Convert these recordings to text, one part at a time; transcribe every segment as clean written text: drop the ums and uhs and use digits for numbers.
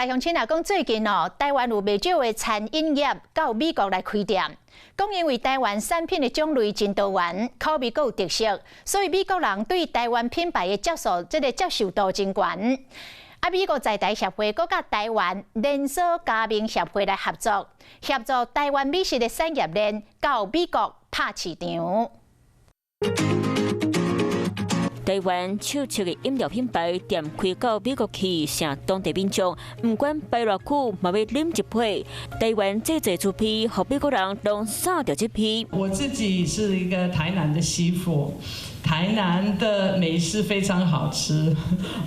來鄉親啊，講最近哦，台灣有袂少的餐飲業到美國來開店，講因為台灣產品的種類真多元，口味閣有特色，所以美國人對台灣品牌的接受，這个接受度真懸。啊，美國在台協會閣佮台灣連鎖加盟協會來合作，協助台灣美食的產業鏈到美國拍市場。台灣手冊的飲料品牌店開到美國去，成當地民眾毋管排偌久，嘛欲啉一杯。台灣製造豬皮，予美國人攏捎著這批。我自己是一個台南的媳婦，台南的美食非常好吃。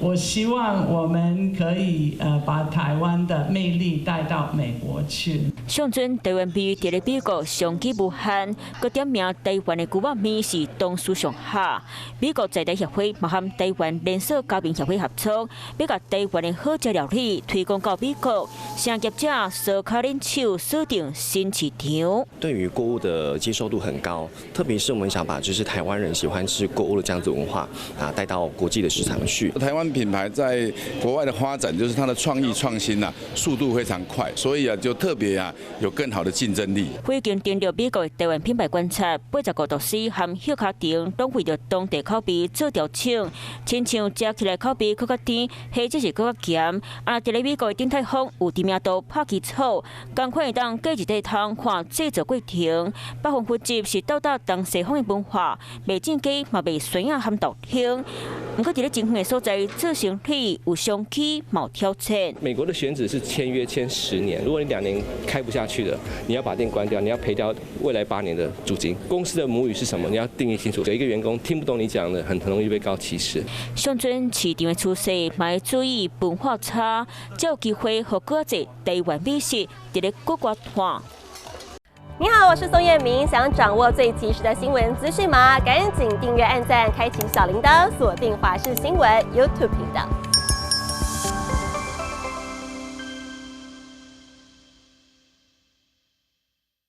我希望我們可以把台灣的魅力帶到美國去。上陣台灣味佇咧美國商機無限，閣點名台灣的牛肉麵是當數上好。美國在台協會嘛和台灣連鎖加盟協會合作，欲共台灣的好食料理推廣到美國，成業者鎖跤恁手鎖定新市場。對於鍋物的接受度很高，特別是我們想把就是台灣人喜歡吃鍋物的這樣子文化啊帶到國際的市場去。台灣品牌在國外的發展，就是它的創意創新啊，速度非常快，所以啊就特別啊有更好的競爭力。飛機登陸美國台灣品牌觀察，85度C和歇跤腸，攏為著當地口味做調整，親像食起來口味閣較甜，或者是閣較鹹。啊，佇咧美國的鼎泰豐有知名度拍基礎，仝款會當隔一塊通看製作過程。10%是到達東西方的文化，袂正雞嘛賣酸仔和豆香。毋過佇咧真遠的所在做生意有商機，嘛有挑戰。美國的選址是簽約簽10年，如果你2年開不下去了，你要把店關掉，你要賠掉未來8年的租金。公司的母語是什麼？你要定義清楚。有一個員工聽不懂你講的，很容易被告歧視。上陣市場的趨勢，嘛欲注意文化差，才有機會予閣較濟台灣美食佇咧國外傳。你好，我是宋燕明。想掌握最及時的新聞資訊嗎？趕緊訂閱、按讚、開啟小鈴鐺，鎖定華視新聞 YouTube 頻道。